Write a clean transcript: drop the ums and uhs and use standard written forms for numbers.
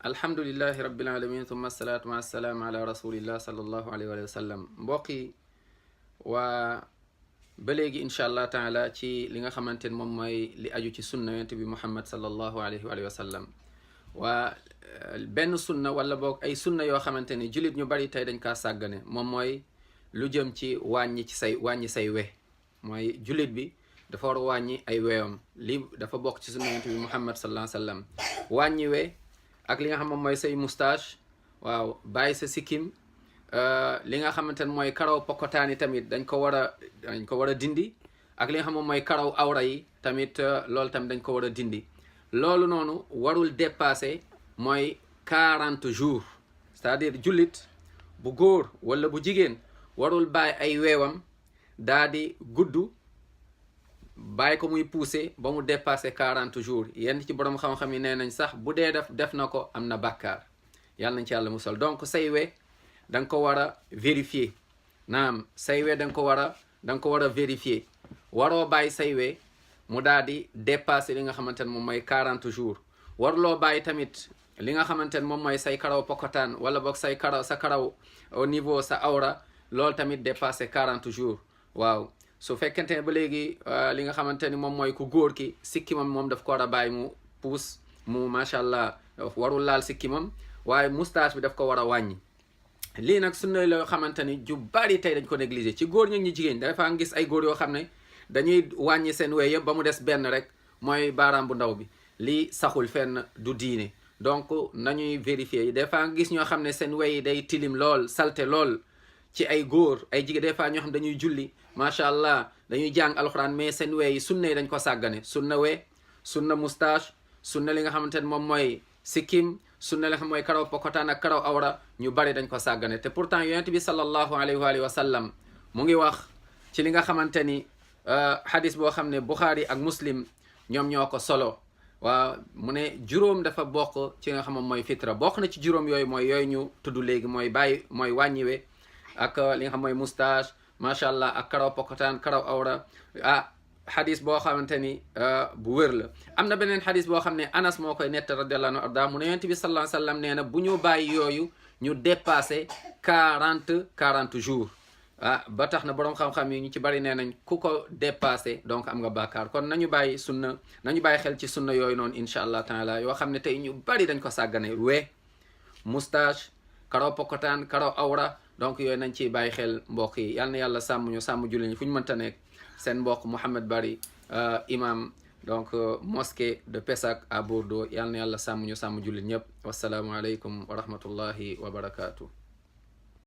alhamdulillahi rabbil alamin thumma asalaatu ma assalaam ala rasulillah sallallahu alayhi wa sallam. mbokk yi waa ba léegi incha allah taala ci li nga xamante ne moom mooy li aju ci sunna yonent bi muhammad sallallahu alayhi wa sallam. waa benn sunna wala boog ay sunna yoo xamante ni jullit ñu bari tey dañ kaa sàggane moom mooy lu jëm ci wàññi say we. mooy jullit bi dafa war a wàññi ay weewam. lii dafa bokk ci sunna yonent bi muhammad sallallahu alayhi wa sallam. wàññi we ak li nga xam moom mooy say moustache, waaw bàyyi sa sikkim, li nga xamante ne mooy karaw pokotaani tamit dañ ko war a dindi, ak li nga xam moom mooy karaw awra yi tamit loolu tamit dañ ko war a dindi. loolu noonu warul dépasser mooy 40 jours, c'est-à-dire jullit bu góor wala bu jigéen warul bàyyi ay weewam daa di gudd bàyyi ko muy poussé ba mu dépassé 40 jours. yenn ci borom xam-xam yi nee nañ sax bu dee def na ko am na bàkkaar, yàlla nañ ci yàlla musal. donc say we da nga ko war a vérifier. naam say we da nga ko war a vérifier. waroo bàyyi say we mu daal di dépassé li nga xamante ne moom mooy 40 jours. warloo bàyyi tamit li nga xamante ne moom mooy say karaw pokotaan wala boog sa karaw au niveau sa awra loolu tamit dépassé 40 jours. waaw su fekkente ne ba léegi li nga xamante ni moom mooy ku góor ki sikkimam moom daf ko war a bàyyi mu puus mu macha allah warul laal sikkimam, waaye moustache bi daf ko war a wàññi. lii nag sunna la yoo xamante ni ju bari tey dañ ko négligé ci góor ñi ñu jigéen dafa gis ay góor yoo xam ne dañuy wàññi seen wey yëpp ba mu des benn rek mooy baaraam bu ndaw bi. lii saxul fenn, du diine. donc nañuy vérifier. des fois nga gis ñoo xam ne seen wey yi day tilim lool, salte lool ci ay góor ay jigéen. des fois ñoo xam dañuy julli macha allah dañuy jàng alxuraan mais seen wey yi sunna yi dañ ko sàggane. sunna we, sunna moustache, sunna li nga xamante ne moom mooy sikkim, sunna li nga xam mooy karaw pokotaan ak karaw awra ñu bari dañ ko sàggane. te pourtant yonent bi sallallahu alayhi wa sallam mu ngi wax ci li nga xamante ni hadis boo xam ne Bukhari ak Muslim ñoom ñoo ko solo. waaw mu ne juróom dafa bokk ci nga xam mooy fitra. bokk na ci juróom yooyu mooy yooyu ñu tudd léegi mooy mooy wàññiwe ak li nga xam mooy moustache macha allah ak karaw pokotaan karaw awra. hadis boo xamante ni bu wér la. am na beneen hadis boo xam ne Anas moo koy nett radiyallahu anhu arda mu ne yonent bi sallallahu alayhi wa sallam nee na bu ñu bàyyi yooyu ñu dépassé 40 jours. ba tax na boroom xam-xam yi ñu ci bari nee nañ ku ko dépassé donc am nga bàkkaar. kon nañu bàyyi xel ci sunna yooyu noonu incha allah taala yoo xam ne tey ñu bari dañ ko sàggane. we, moustache, karaw pokotaan, karaw awra, donc yooyu nañ ciy bàyyi xel mbokk yi. yal na yàlla sàmm ñu sàmm julli ñi fu ñu mënta nekk. seen mbokk Mouhamed Bari imam donc mosquée de Pessac à Bordeaux. yal na yàlla sàmm ñu sàmm julli ñëpp. wasalaamualeykum wa rahmatullahi wa barakaatu.